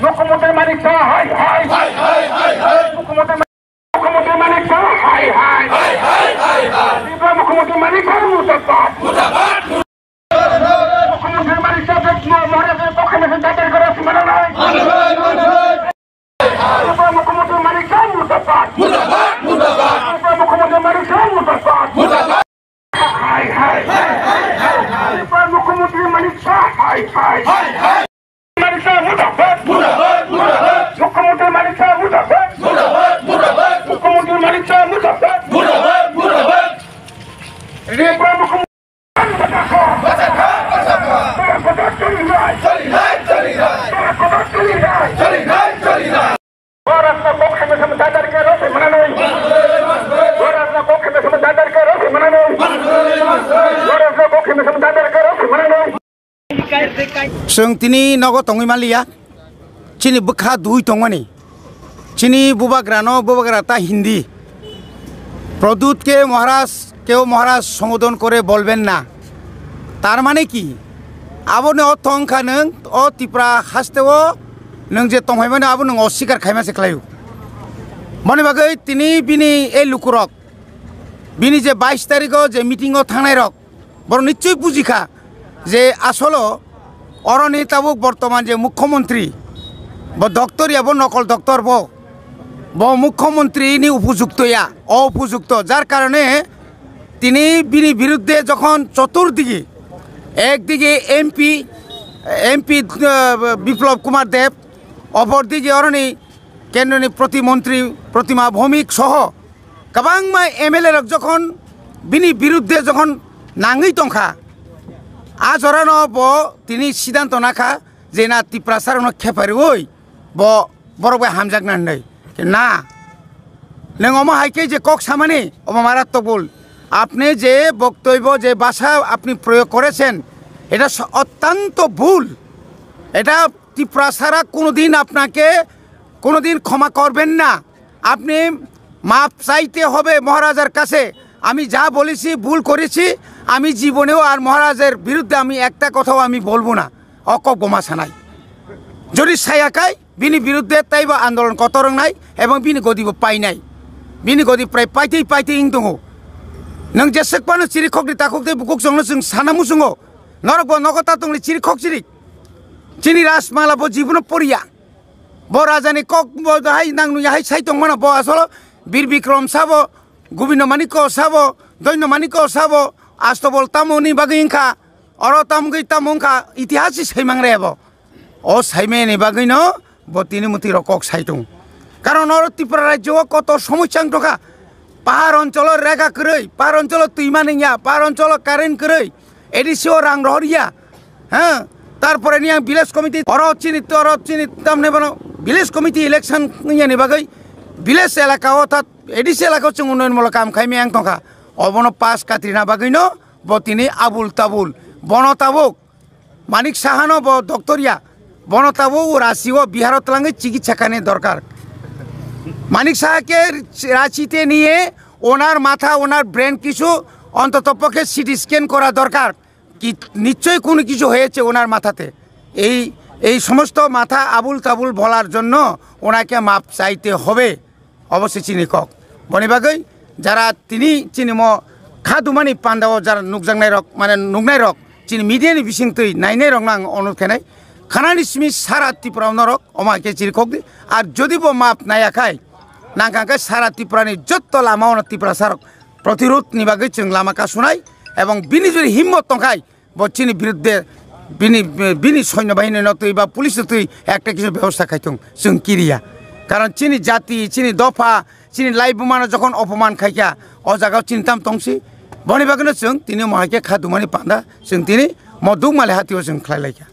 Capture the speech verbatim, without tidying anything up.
মুখ্যমন্ত্রী মানিক সাহা হাই হাই। মুখ্যমন্ত্রী মা-, মুখ্যমন্ত্রী মানিক সাহা হাই হাই। ত্রিপুরা মুখ্যমন্ত্রী মানিক সাহা মুর্দাবাদ। মুখ্যমন্ত্রী মানিক সাহা মহারাজের পক্ষে মিছিল দাঁড় করার সীমানা নাই। ত্রিপুরা মুখ্যমন্ত্রী মানিক সাহা মুর্দাবাদ। ত্রিপুরা মুখ্যমন্ত্রী মানিক সাহা মুর্দাবাদ। হাই হাই। ত্রিপুরা মুখ্যমন্ত্রী মানিক সাহা হাই হাই। মানিক সাহা মুর্দাবাদ। মুর্দাবাদ, মুর্দাবাদ। মুখ্যমন্ত্রী মানিক সাহা মুর্দাবাদ। মুর্দাবাদ, মুর্দাবাদ। মুখ্যমন্ত্রী মানিক সাহা মুর্দাবাদ। মুর্দাবাদ, মুর্দাবাদ। ত্রিপুরা মুখ্যমন্ত্রী বাঁচা থাক, বাঁচা থাক। তারা কথা চলি নাই। চলি নাই, চলি নাই। তারা কথা চলি নাই। চলি নাই, চলি নাই। Chwng tini nogo tongwi manliya, chini bwkha dui tongmani, chini bubagra no bubagra ta Hindi, Pradyut কে মহারাজ, কেউ মহারাজ সম্বোধন করে বলবেন না। তার মানে কি? Aboni ortho wngkha nwng o Tipra haste o nwng je tongphaimani abo nwng oswikar khaima se khlai ou. Boni bagwi tini bini ei lukurok, bini je bais tarikh o je meeting o thangnairok, borok nichoi bujikha je asolo oroni tabuk bortoman je mukhyamantri, bo doctor ya, bo nokol doctor bo, bo mukhyamantri ni upojukto ya, oupojukto, jar karone tini bini biruddhe jokhon choturdige, ekdige M P, M P, eh, Biplab Kumar Deb, opor dige oroni kendroni protimontri Protima Bhowmik soho kwbangma M L A rok jokhon bini biruddhe jokhon nangwi tongkha, a jorano bo tini siddhanto nakha je na Tiprasa rokno khepariwi bo borok bai hamjakna hinwi. Na, nwng omo hai khe je kok samani, omo মারাত্মক ভুল. আপনি যে বক্তব্য, যে ভাষা আপনি প্রয়োগ করেছেন, এটা স-, অত্যন্ত ভুল। এটা ত্রিপুরা ছাড়া কোনোদিন আপনাকে কোনোদিন ক্ষমা করবেন না। আপনি মাপ চাইতে হবে মহারাজার কাছে। আমি যা বলেছি, ভুল করেছি, আমি জীবনেও আর মহারাজের বিরুদ্ধে আমি একটা কথাও আমি বলবো না। O kok bo ma sanai. Jodi saya khai, bini biruddhe taibo andolon kotor wngnai, ebong bini godi bo painai. Bini godi prai paitwi paitwi wng tongo. Nwng jeswk phano chiri khokdi takhuk tei bukhuk chwngno chwng sana muchungo. Norok bo nogo ta tongli chiri khok chiri. Chini Rajmala bo jibono poriya. Bo rajani kok bo hai nang nung ya hai sai tongmano bo asolo Bir Bikrom sabo, Gobinda Manikya sabo, Doinda Manikya sabo, Astobol tamo ni bagwi wngkha, oro tamo gwi tamo wngkha, itihas se saimang re bo. O saimani bagwino bo tini mwtwi rok kok sai tongo. Karon oro Tripura rajyo o kotor somosya wng tongkha. Pahar oncholo rega kwrwi, pahar oncholo twi manwi ya, pahar oncholo current kwrwi, A D C o rang rohor ya. Hah, tarpore ni ang village committee, oro chini, oro chini tamne bono village committee election wngya ni bagwi village elaka o tha, A D C elaka o chwng unnoyon mulo kam khai maya wng tongkha. Obono pass katrina bagwino bo tini abul tabul. Bono tabuk Manik Saha no bo doctor ya. Bono tabuk Ranchi o Bihar o twlangwi chikitsa khainani dorkar. মানিক সাহাকে রাঁচিতে নিয়ে ওনার মাথা, ওনার ব্রেন কিছু অন্তত পক্ষে CT scan করা দরকার। কি, নিশ্চয়ই কোনো কিছু হয়েছে ওনার মাথাতে। এই, এই সমস্ত মাথা আবুল তাবুল বলার জন্য ওনাকে মাপ চাইতে হবে। Obo se chini kok. Boni bagwi jara tini chini mo khadumani panda o jara nukjaknai rok, mane nuknai rok, chini media ni bising twi nainai rok no ang onurot khainai. Khanani simi sara Tripura o norok omo hai khe chiri khok di. Ar jodi bo map naiya khai, nangkha khe sara Tripura ni jotto lama o no Tiprasa rok protirod ni bagwi chwng lama kasunai. Ebong bini jodi himmot tongkhai, bo chini biruddhe bini, bini soinyo bahini no twi ba police no twi ekta kisu bebosta khai thung, chwng kiriya. Karon chini jati, chini dopha, chini laibuma no jokhon opoman khaikha, o jaga o chini tam tongsi. Boni bagwi no chwng tini mo hai khe khadumani panda, chwng tini mo dukmali hati o chwng khlai laikha.